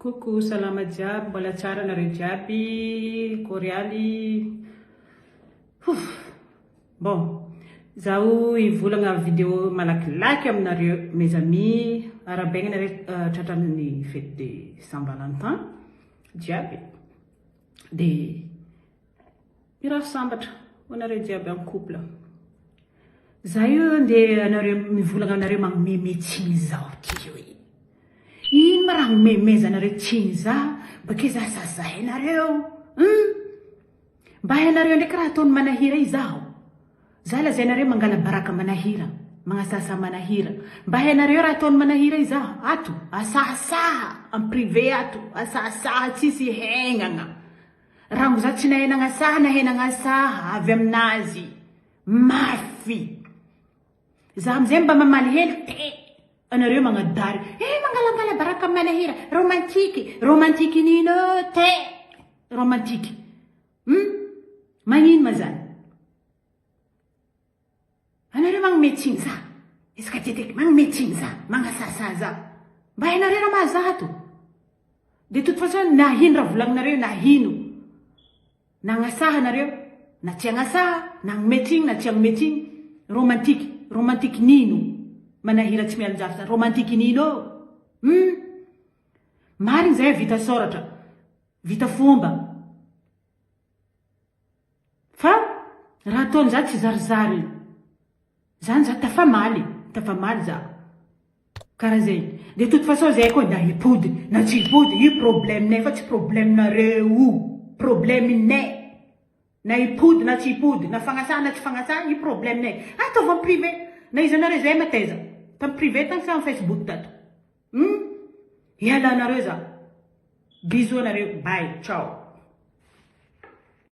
Coucou salama jiaby mbola tsara nareo jiaby korialy Ouf bon zaho hivolagna video malakilaky aminareo mes amis arahabaigna nareo tratran'ny fete de saint valentin jiaby de mirary sambatra ho anareo jiaby en couple za io ndeha anareo mivolagna aminareo magnomeme tsiny zaho ty io e ino ma raha agnomemezanareo tsiny za bakeo za sazainareo hum mba hainareo ndraiky raha ataony manahira io zaho za lazainareo mangala baraka manahira magnasasa manahira mba hainareo raha ataony manahira io zaho ato asahasaha en privé ato asahasaha tsisy hegnagna Rango za tsy nahay nagnasaha nahay nagnasaha avy aminazy mafy za amizay mba mamaly hely te anareo magnadary eh mangalangala baraka manahira romantique romantique nino te romantique hum magnino ma zany Anareo magnome tsiny za isaka teteky magnome tsiny za magnasasaha za mba hainareo raha maha za ato de toute façon na hino raha volagninareo na hino na agnasaha nareo na tsy agnasaha na agnome tsiny na tsy agnome tsiny romantique romantique nino manahira tsy mialonjafy zany romantique nino hum marigny zay vita sôratra vita fomba Fa raha ataony za tsy zarizary zany za tafamaly tafamaly za karaha zegny de toute façon zay koa na hipody na tsy hipody io problème nay fa tsy problème nareo io problème nay na hipody na tsy hipody na fagnasana na tsy fagnasana io problème nay ataovy en privé na iza nareo zay mataiza tam privé tagny sa am facebook tato hum ialanareo za bisous anareo bye ciao.